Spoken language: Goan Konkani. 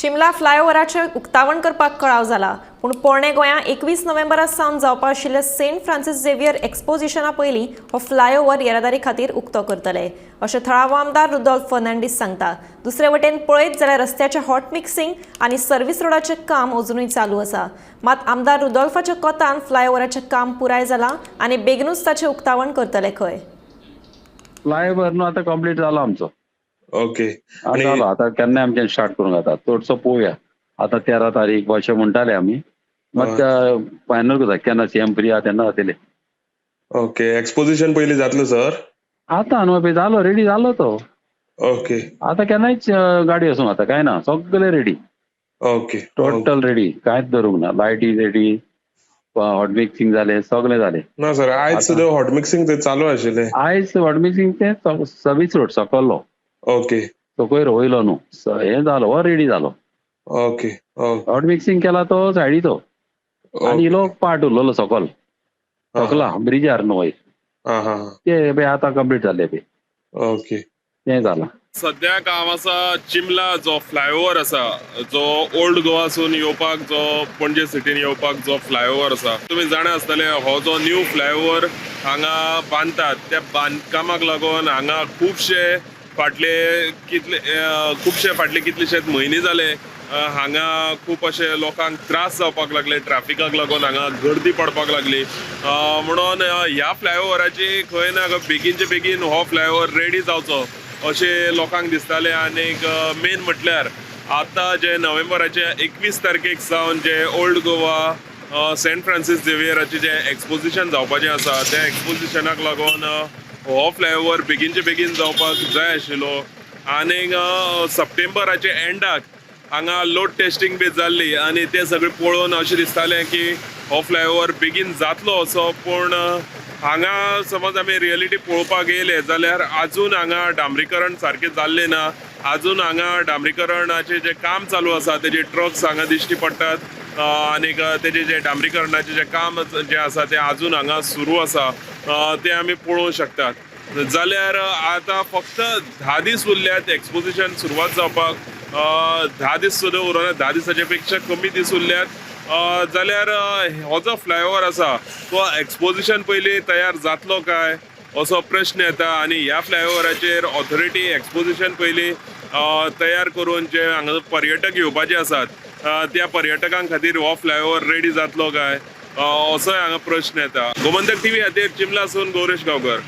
चिमला फ्लायओव्हराचें उक्तावण करपाक कळाव जाला, पूण पोरणे गोंया 21 नोव्हेंबरा सावन जावपा आशिल्ल्या सेंट फ्रांसीस झेवियर एक्सपोजिशना पयलीं हो फ्लायओव्हर येरादारी खातीर उक्तो करतले, अशें थळावो आमदार रुदोल्फ फर्नांडीस सांगता. दुसरे वटेन पळयत जाल्यार रस्त्याचें हॉट मिक्सिंग आनी सर्व्हिस रोडाचें काम अजुनूय चालू आसा. मात आमदार रुदोल्फाच्या कोतान फ्लायओव्हराचें काम पुराय जालां आनी बेगीनूच ताचें उक्तावण करतले खंय. फ्लायओव्हर न्हू आतां कंप्लीट जालो आमचो. आतां आणि जालो, आतां केन्नाय आमच्यान स्टार्ट करूंक जाता. चडसो पळोवया आतां 13 तारीख अशें म्हणटाले आमी. मात फायनल करता केन्ना सीएम फ्री आहा तेन्ना जातले. ओके, एक्सपोजिशन पयलीं जातलें सर? आतां न्हू पळय जालो, रेडी जालो तो. आतां केन्नाय गाडी वचूंक जाता, कांय ना, सगळे रेडी. टोटल रेडी, कांयच धरूंक ना. लायटी रेडी, हॉट मिक्सिंग जालें, सगळें जालें. ना सर, आयज आतां. सुद्दां हॉट मिक्सिंग थंय चालू आशिल्लें. आयज हॉट मिक्सिंग तें सर्वीस रोड सकल्लो. सकयल वयलो न्हू, हें जालो, हो रेडी जालो. ओके ओके हॉट मिक्सिंग केला तो सायडीचो आनी इलो पार्ट उरलेलो सकल, सकला ब्रिजार न्हू वयर. आं हा ते पळय आतां कंप्लीट जाले पळय. तें जालां. सद्याक हांव आसा चिमला जो फ्लायओवर आसा, जो ओल्ड गोवासून येवपाक, जो पणजे सिटीन येवपाक जो फ्लायओवर आसा. तुमी जाणा आसतले, हो जो न्यू फ्लायओवर हांगा बांदतात, त्या बांदकामाक लागून हांगा खुबशे फाटले कितले खुबशे फाटले कितलेशेच म्हयने जाले, हांगा खूब अशे लोकांक त्रास जावपाक लागले. ट्राफिकाक लागून हांगा गर्दी पडपाक लागली. म्हणून ह्या फ्लायओवराची खंय ना खंय बेगीनचे बेगीन हो फ्लायओवर रेडी जावचो अशें लोकांक दिसतालें. आनीक मेन म्हटल्यार आतां जे नोव्हेंबराचे 21 तारखेक सावन जे ओल्ड गोवा सेंट फ्रांसीस झेवियराचें जें एक्सपोजिशन जावपाचें आसा, त्या एक्सपोजिशनाक लागून हो फ्लायओवर बेगीनचे बेगीन जावपाक जाय आशिल्लो. आनीक सप्टेंबराचे एंडाक हांगा लोड टेस्टिंग बी जाल्ली आनी तें सगळें पळोवन अशें दिसतालें की हो फ्लायओवर बेगीन जातलो असो. पूण हांगा समज आमी रियलिटी पळोवपाक येयले जाल्यार अजून हांगा डांबरीकरण सारकें जाल्लें ना. अजून हांगा डांबरीकरणाचें जें काम चालू आसा, तेजे ट्रक्स हांगा दिश्टी पडटात आनीक तेजें जें डांबरीकरणाचें जें काम जें आसा तें अजून हांगा सुरू आसा, तें आमी पळोवंक शकतात. जाल्यार आतां फक्त 10 दीस उरल्यात एक्सपोजिशन सुरवात जावपाक. 10 दीस सुद्दां उरना, 10 दिसाचे पेक्षा कमी दीस उरल्यात. जाल्यार हो जो फ्लायओवर आसा तो एक्सपोजिशन पयलीं तयार जातलो काय असो प्रश्न येता. आनी ह्या फ्लायओवराचेर ऑथॉरिटी एक्सपोजिशन पयलीं तयार करून जे हांगा पर्यटक येवपाचे आसात, त्या पर्यटकां खातीर हो फ्लायओवर रेडी जातलो काय असोय हांगा प्रश्न येता. गोमंतक टीव्ही खातीर चिमलासून गौरेश गांवकर.